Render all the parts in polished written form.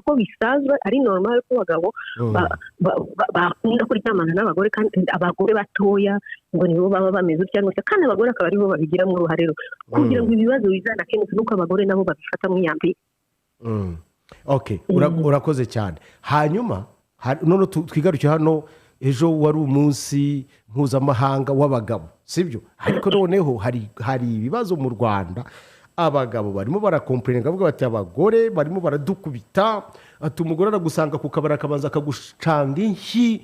ko bisanzwe ari normal ko abagabo bakunda kuryamana n'abagore, kandi abagore batoya ngo nibo baba bameze utya n'utya, kandi abagore akaba aribo babigiramo uruhare kugira ngo ibibazo bizanakemuke, nuko abagore nabo babifata nk'iyambere. Okay, urakoze cyane. Hanyuma none twigaruke hano, ejo wari umunsi mpuzamahanga w'abagabo, sibyo? Ariko noneho hari ibibazo mu Rwanda, abagabo barimo baracomplaininga, bavuga bati abagore barimo baradukubita, ati umugore aragusanga ku kabari akabanza akagucanga inshyi,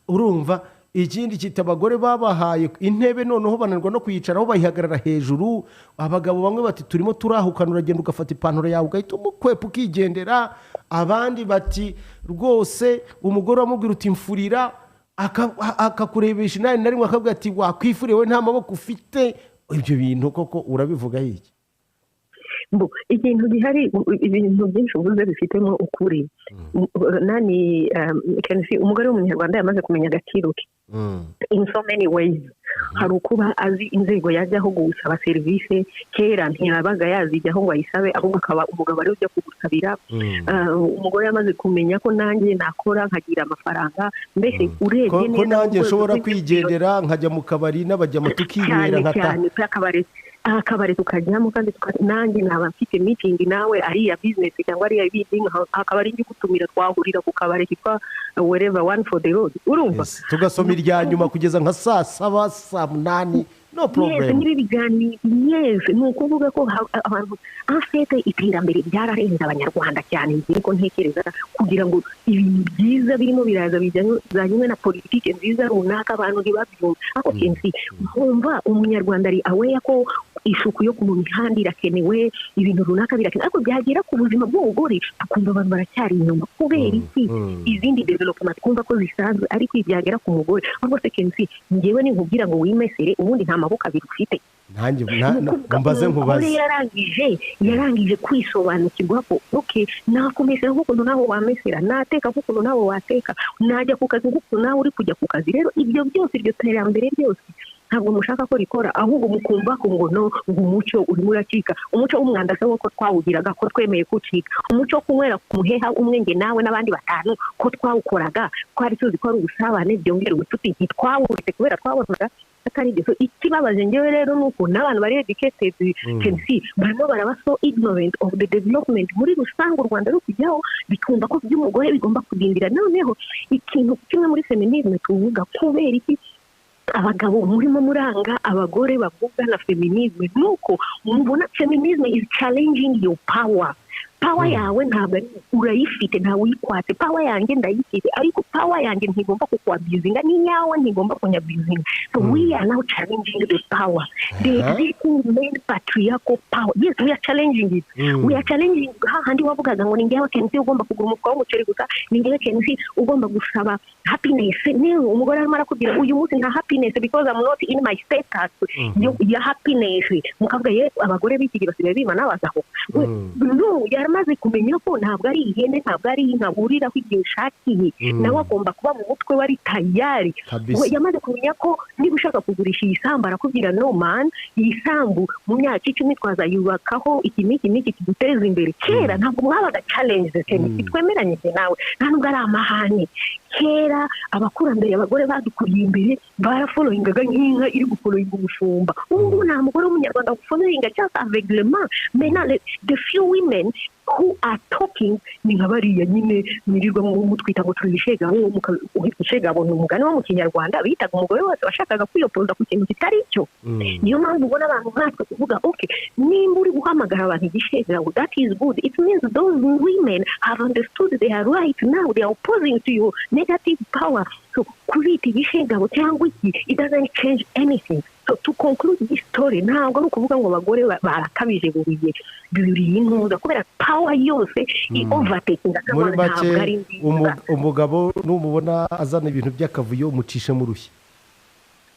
urumva. Ikindi kita abagore babahaye intebe, noneho bananirwa no kuyicaraho, bayihagarara hejuru. Abagabo bamwe bati turimo turahukana, uragenda ugafata ipantaro yawe ugahita umukwepa ukigendera. Abandi bati rwose umugore wamubwira uti mfurira, akakurebesha inani na rimwe, akabwira ati wakwifuriye we nta maboko ufite. Ibyo bintu koko urabivuga iki? Mbu ikintu gihari, ibintu byinshi uvuze bifitemo ukuri. Nani Kenshi umugore w'Umunyarwanda yamaze kumenya agaciro ke in so many ways. Hari ukuba azi inzego yajyaho gusaba serivisi, kera ntiyabaga yazijyaho ngo ayisabe, ahubwo akaba umugabo ariwe ujya kugusabira. Umugore yamaze kumenya ko nanjye nakora nkagira amafaranga, mbese urebye ko neza nanjye mu rwego nshobora rw'ibyo kwigendera nkajya mu kabari n'abajyama tukinywera cyane nkata cyane pe, akabari tukajyamo, kandi nanjye naba mfite meeting nawe ari iya business cyangwa ari iya ibindi, akaba ari njye ugutumira, twahurira ku kabari kitwa wherever, one for the road, urumva? Yes. Tugasoma irya nyuma kugeza nka saa 7, saa 8, no problem. Nyiri ibiganiro, yes. Ni ukuvuga ko abantu afite iterambere ryararenze Abanyarwanda cyane, niko ntekereza, kugira ngo ibintu byiza birimo biraza bijyanye na politiki nziza runaka abantu ntibabyumve. Ariko kenshi nkumva Umunyarwanda ari aware ko isuku yo ku mihanda irakenewe, ibintu runaka birakenewe, ariko byagera ku buzima bw'umugore tukumva abantu baracyari inyuma. Kubera iki? Izindi development twumva ko zisanzwe, ariko ibyagera ku mugore ahubwo se, Kenshi njyewe ninkubwira ngo wimesere, ubundi nta maboko abiri ufite. Nanjye Ni ukuvuga mbaze umugore nkubaze. yarangije kwisobanukirwa ko okay, nakumesera nk'ukuntu nawe wamesera, nateka nk'ukuntu nawe wateka, najya ku kazi nk'ukuntu nawe uri kujya ku kazi. Rero ibyo byose, iryo terambere ryose ntabwo mushaka ko rikora, ahubwo mukumva ko ngo no, ngo umuco urimo uracika. Umuco w'umwanda se wo ko twawugiraga, ko twemeye kucika? Umuco wo kunywera ku muheha umwe nge nawe n'abandi batanu, ko twawukoraga, twari tuzi ko ari ubusabane byongera ubucuti, ntitwawuretse kubera twabonaga atari ibyo. So ikibabaje ngewe rero ni uko n'abantu bari educated can see barimo baraba so ignorant of the development muri rusange u Rwanda ruri kujyaho, bikumva ko by'umugore bigomba kudindira. Noneho ikintu kimwe muri feminisme tuvuga, kubera iki abagabo murimo muranga abagore bavuga na feminisme? Nuko mubona feminisme is challenging your power. Power yawe ntabwo ari urayifite, ntawe uyikwatse. Power yanjye ndayifite, ariko power yanjye ntigomba kukwabusinga, n'inyawe ntigomba kunyabusinga. So we are now challenging the power, the existing main patriarchal power. Yes, we are challenging it. We are challenging hahandi wavugaga ngo ni njyewe Kenshi ugomba kugura umufuka w'umuceri gusa, ni njyewe Kenshi ugomba gusaba happiness. Niba umugore arimo arakubwira uyu munsi nta happiness because I'm not in my status ya happiness, mukavuga ye abagore b'iki gihe basigaye bima n'abagabo. No, yaramaze kumenya ko ntabwo ari ihene, ntabwo ari inka wuriraho igihe ushakiye. Nawe agomba kuba mu mutwe wari tayari. We yamaze kumenya ko niba ushaka kugurisha iyi sambu, arakubwira: "No man, iyi sambu mu myaka 10 twazayubakaho iki n'iki n'iki kiduteza imbere." Kera ntabwo mwabaga challenge, twemeranyije nawe, nta nubwo ari amahane. Kera abakurambere, abagore badukuriye imbere, barafollowingaga nk'inka iri gufollowinga umushumba. Ubu ngubu nta mugore w'Umunyarwanda gufollowinga cyangwa aveuglement. Maintenant the few women who are talking ni nka bariya nyine mwirirwa mutwita ngo turi ibishegabo. Ishegabo ni umugani wo mu Kinyarwanda bitaga umugore wese washakaga kwiyopoza ku kintu kitari cyo. Niyo mpamvu ubona abantu nkatwe kuvuga: "Okay, nimba uri guhamagara abantu igishegabo, that is good." It means those women have understood they are right now, they are opposing to your negative power. So kubita igishegabo cyangwa iki, it doesn't change anything. So to conclude this story, ntabwo ari ukuvuga ngo abagore barakabije buriye buriye intuza, kubera power yose i overtaking Muri make, ntabwo ari nziza. Umugabo numubona azana ibintu by'akavuyo, umucishe mu rushyi.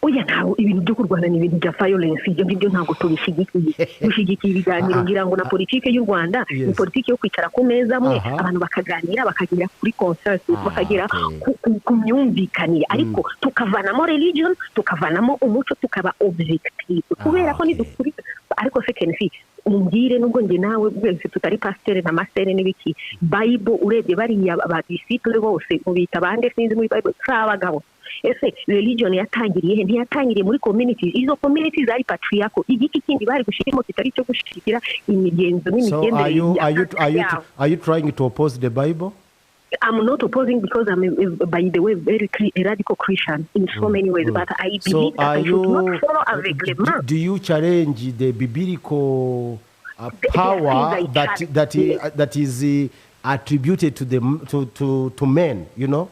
Oya, ntabwo ibintu byo kurwana ni ibintu bya violence, ibyo ngibyo ntabwo tubishyigikiye. Dushyigikiye ibiganiro. Ngira ngo na politiki y'u Rwanda ni politiki yo kwicara ku meza amwe, abantu bakaganira, bakagera kuri consensus, bakagera ku myumvikanire, ariko tukavanamo religion, tukavanamo umuco, tukaba objective, kubera ko nidukuri. Ariko se Kenshi Umbwire, nubwo njye nawe wese tutari pasiteri na masere n'ibiki, Bible urebye bariya ba disciples bose mubita bande? Sinzi, muri Bible si abagabo? Ese religion yatangiriye he? Ntiyatangiriye muri communities? Izo communities zari patriarchal. Igiki kindi bari gushyiramo kitari icyo gushyigikira imigenzo So n'imigendere are you ya are you are you yabo? are you trying to oppose the Bible? I'm not opposing because I'm, by the way, very a radical Christian in so many ways, but I So believe that are I should not you follow aveuglement. do you challenge the biblical There are power things I that challenge. that Yes. that is attributed to the to men, you know?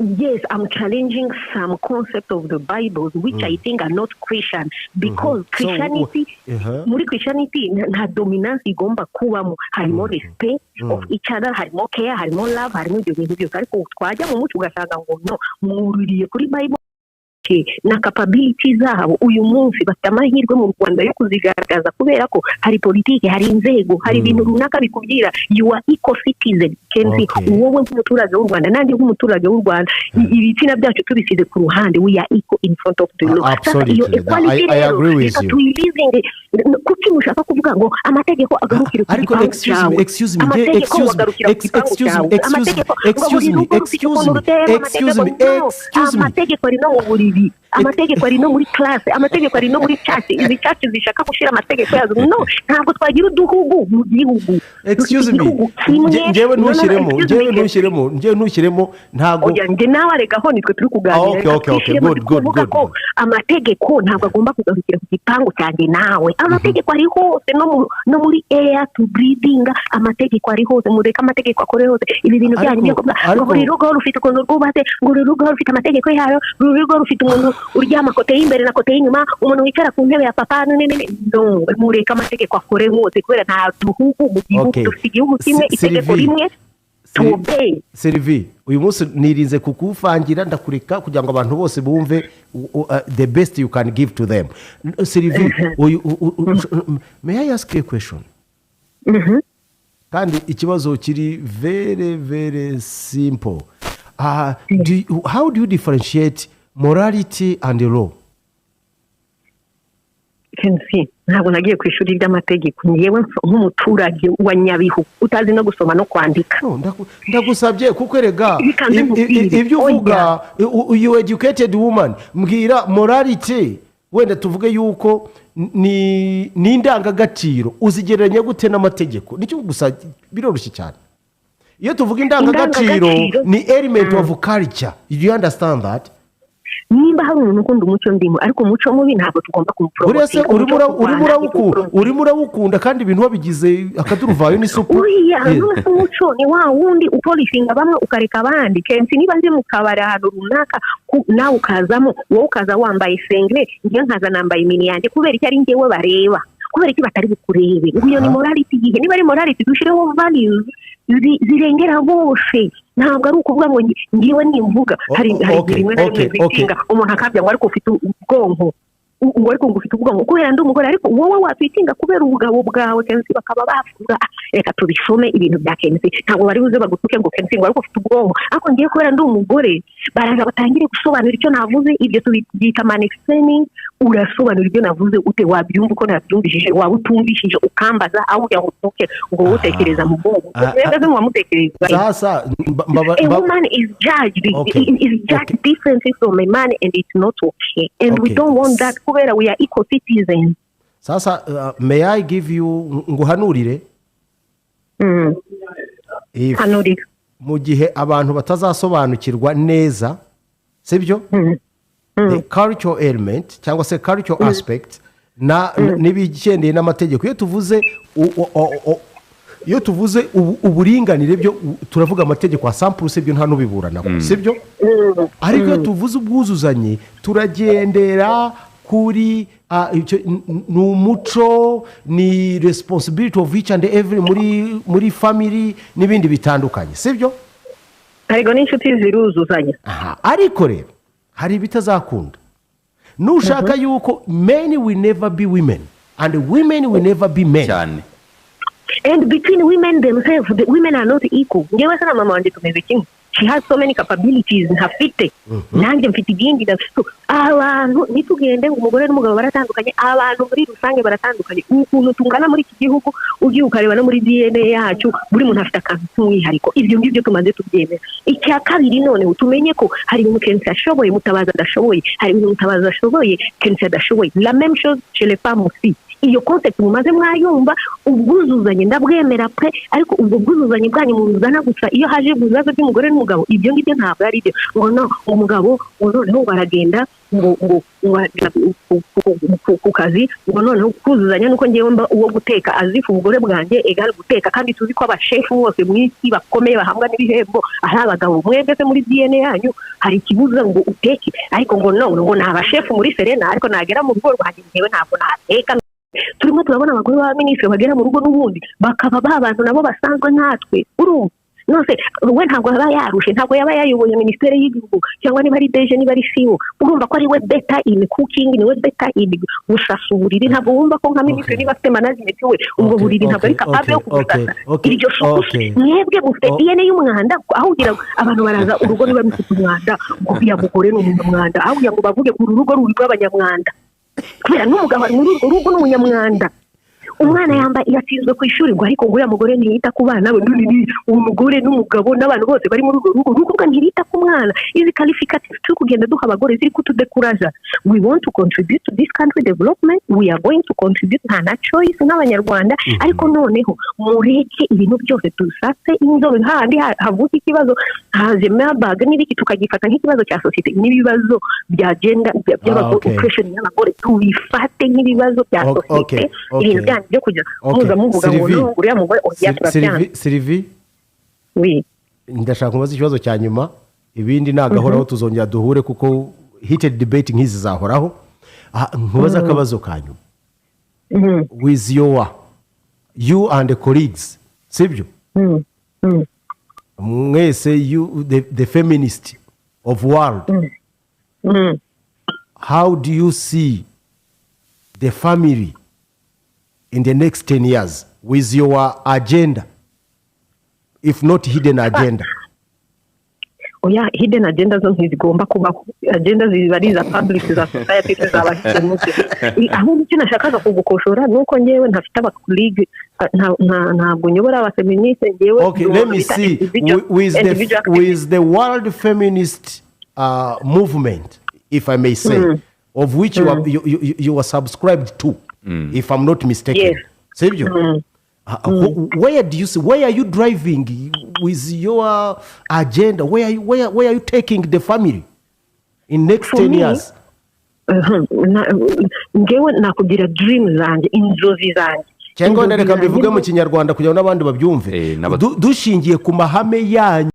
Yes, I'm challenging some concepts of the Bible which I think are not Christian because So, Christianity, muri Christianity nta dominance igomba kubamo. Harimo respect of each other, harimo care, harimo love, harimo ibyo bintu byose. Ariko twajya mu muco ugasanga ngo no mwururiye kuri Bible na capability zabo. Uyu munsi bafite amahirwe mu Rwanda yo kuzigaragaza kubera ko hari politiki, hari inzego, hari ibintu runaka bikubwira you are equal citizen. Kenshi wowe nk'umuturage w'u Rwanda, nanjye nk'umuturage w'u Rwanda, ibitsina byacu tubisize ku ruhande, we are equal in front of the law. Sasa iyo Absolutely. equality I rero agree with reka you. tuyilivinge. Kuki mushaka kuvuga ngo amategeko agarukire ku Ariko gipangu excuse me, cyawe? excuse me, Amategeko excuse me, agarukira ku gipangu excuse me, cyawe. excuse me, Amategeko ngo excuse buri me, rugo rufite excuse ukuntu me, ruteyemo excuse amategeko. me, No, excuse me. amategeko ari no mu buriri, amategeko ari no muri classe, amategeko ari no muri church. Izi church zishaka gushyira amategeko yazo, no, ntabwo twagira uduhugu mu gihugu. Dufite Excuse me. igihugu kimwe. Njyewe No, no, no, ntushyiremo, excuse njyewe me. ntushyiremo, njyewe ntushyiremo, ntabwo. Oya, njye nawe aregaho nitwe turi kuganira. Ah, okay, Reka okay, twishyiremo. good, good, Kuvuga good. ko amategeko ntabwo agomba kugarukira ku gipangu cyanjye nawe. Amategeko ari hose, no muri air to breathing, amategeko ari hose. Mureke amategeko akore hose. Ibi bintu byanyu byo kuvuga ngo buri rugo rufite ukuntu rwubatse, ngo buri rugo rufite amategeko yayo, buri rugo rufite umuntu uryama côté y'imbere na côté y'inyuma, umuntu wicara ku ntebe ya papa, no, mureke amategeko akore hose kubera nta duhugu mu gihugu. Dufite igihugu kimwe, itegeko Sylvie. rimwe to obey. Sylvie, uyu munsi nirinze kukuvangira, ndakureka kugira ngo abantu bose bumve the best you can give to them. Sylvie, uyu may I ask you a question? Kandi ikibazo kiri very very simple. How do you differentiate morality and law? Kenshi ntabwo nagiye ku ishuri ry'amategeko. Ngewe nk'umuturage wa Nyabihu utazi no gusoma no kwandika. No, ndagusabye kuko erega Reka mbimubwire. ibyo uvuga, you educated woman, mbwira morality, wenda tuvuge yuko ni indangagaciro, uzigereranya gute n'amategeko? Nicyo gusa, biroroshye cyane. Iyo tuvuga indangagaciro, Indangagaciro. ni element of culture, you understand that? Nimba hari umuntu ukunda umuco, ndimo, ariko umuco mubi ntabwo tugomba Buriya se kuwuporomotinga. urimo urawukunda kandi ibintu wabigize akaduruvayo n'isupu. Uriya none se umuco ni wa wundi upolishinga bamwe ukareka abandi? Kenshi niba nje mu kabari ahantu runaka, nawe ukazamo, wowe ukaza wambaye sengre, njyewe nkaza nambaye mini yanjye, kubera iki ari njyewe bareba? Kubera iki batari bukurebe? Ngo iyo ni morality igihe? Niba ari morality, dushyireho values zirengera bose. Ntabwo ari ukuvuga ngo ngewe nimvuga hari igihe rimwe na rimwe bitinga umuntu akabya ngo ariko ufite ubwonko, ngo ariko ngo ufite ubwonko kubera ndi umugore, ariko wowe watwitinga kubera ubugabo bwawe kenshi bakaba bavuga: "Ah, reka tubisome ibintu bya Kenshi." Ntabwo bari buze bagutuke ngo Kenshi ngo ariko ufite ubwonko, ariko ngiye kubera ndi umugore baraza batangire gusobanura icyo navuze. Ibyo tubyita mansplaining. Urasobanura ibyo navuze ute? Wabyumva uko nabyumvishije, waba utumvishije ukambaza, aho kugira ngo utuke ngo wowe utekereza mu bwonko. Mwebwe se muba mutekereza? Sasa A woman is judged is judged differently from a man, and it's not okay, and we don't want that kubera we are equal citizens. Sasa may I give you, nguhanurire? If Hanurira. mu gihe abantu batazasobanukirwa neza, sibyo, the cultural element cyangwa se cultural aspect na n'ibigendeye n'amategeko, iyo tuvuze iyo tuvuze uburinganire byo turavuga amategeko ya sample, sibyo? Nta n'ubiburanaho, sibyo? Ariko iyo tuvuze ubwuzuzanye turagendera kuri ni umuco, ni responsibility of each and every muri family n'ibindi bitandukanye, sibyo? Ariko n'inshuti ziruzuzanya. Aha, ariko rero hari ibitazakunda nushaka yuko men will never be women and women will never be men. Cyane. And between women themselves, the women are not equal. Ngewe se na mama wanjye tumeze kimwe? She has so many capabilities ntafite, nanjye mfite ibindi. So, abantu ntitugende ngo umugore n'umugabo baratandukanye. Abantu muri rusange baratandukanye. Ukuntu tungana muri iki gihugu, ugiye ukareba no muri DNA yacu, buri muntu afite akantu k'umwihariko. Ibyo ngibyo tumaze tubyemera. Icya kabiri, noneho tumenye ko hari ibintu Kensi ashoboye, Mutabazi adashoboye. Hari ibintu Mutabazi ashoboye, Kensi adashoboye. La même chose chez les femmes aussi. Iyo concept mumaze mwayumva. Ubwuzuzanye ndabwemera pe, ariko ubwo bwuzuzanye bwanyu mubuzana gusa iyo haje ibibazo by'umugore n'umugabo, ibyo ngibyo ntabwo ari byo. Ngo no umugabo ngo noneho baragenda ngo ajya ku kazi, ngo noneho kuzuzanya nuko ngewe mba uwo guteka, azifu ubugore bwanjye egare guteka. Kandi tuzi ko abashefu bose mu isi bakomeye bahambwa n'ibihembo ari abagabo. Mwebwe se muri DNA yanyu hari ikibuza ngo uteke? Ariko ngo no ngo ni abashefu muri Serena, ariko nagera mu rugo rwanjye ngewe ntabwo nateka. Turimo turabona abagore ba minisitiri bagera mu rugo n'ubundi bakaba ba bantu nabo basanzwe nkatwe. Urumva nose we ntabwo aba yarushe, ntabwo yaba yayoboye minisiteri y'igihugu, cyangwa niba ari DG, niba ari CEO, urumva ko ari we better in cooking, ni we better in gusasa uburiri? Ntabwo wumva ko nka minisitiri, niba afite management, we ubwo buriri ntabwo ari capable yo kubusasa? Iryo suku, mwebwe mufite DNA y'umwanda. Aho kugira ngo abantu baraza, urugo niba rufite umwanda, ngo uriya mugore ni umunyamwanda, aho kugira ngo bavuge uru rugo ruri rw'abanyamwanda, kubera n'umugabo ari muri urwo rugo ni umunyamwanda. Umwana yambaye yatsinzwe ku ishuri, ngo ariko ngo uriya mugore ntiyita ku bana be. None umugore n'umugabo n'abantu bose bari muri urwo rugo, ni ukuvuga ntibita ku mwana. Izi qualificative turi kugenda duha abagore ziri kutudekuraja. We want to contribute to this country development, we are going to contribute, nta na choice nk'Abanyarwanda. Ariko noneho mureke ibintu byose dusase inzobe. Hahandi havuka ikibazo, haje Marburg n'ibiki, tukagifata nk'ikibazo cya sosiyete, n'ibibazo bya gender, by'abagore, oppression y'abagore, tubifate nk'ibibazo bya sosiyete. Ibintu byanyu byo kujya muza muvuga ngo Sylvie. No uriya mugore, oya, turabyanga. Sylvie. Oui. Ndashaka kubaza ikibazo cya nyuma, ibindi nagahoraho tuzongera duhure, kuko heated debate nk'izi zahoraho. Nkubaze akabazo ka nyuma. With you and the colleagues, sibyo? Mwese, you the feminist of world, how do you see the family in the next 10 years with your agenda, if not hidden agenda? Oya, hidden agenda zo ntizigomba kubaho. Agenda ziba ari iza public, za society, zaba hidden. Ahubwo icyo nashakaga kugukoshora ni uko ngewe ntafite abacolleague, ntabwo nyobora abafeministe ngewe. Okay, let me see. With the world feminist movement, if I may say, of which you are subscribed to, if I'm not mistaken. Yes. Sibyo? Where do you see, where are you driving with your agenda? Where are you taking the family in next For 10 me, years? Ngewe nakubwira dream zanjye, inzozi zanjye. Cyangwa wenda Inzozi reka mbivuge zanjye mu Kinyarwanda kugira ngo n'abandi babyumve. Dushingiye ku mahame yanyu.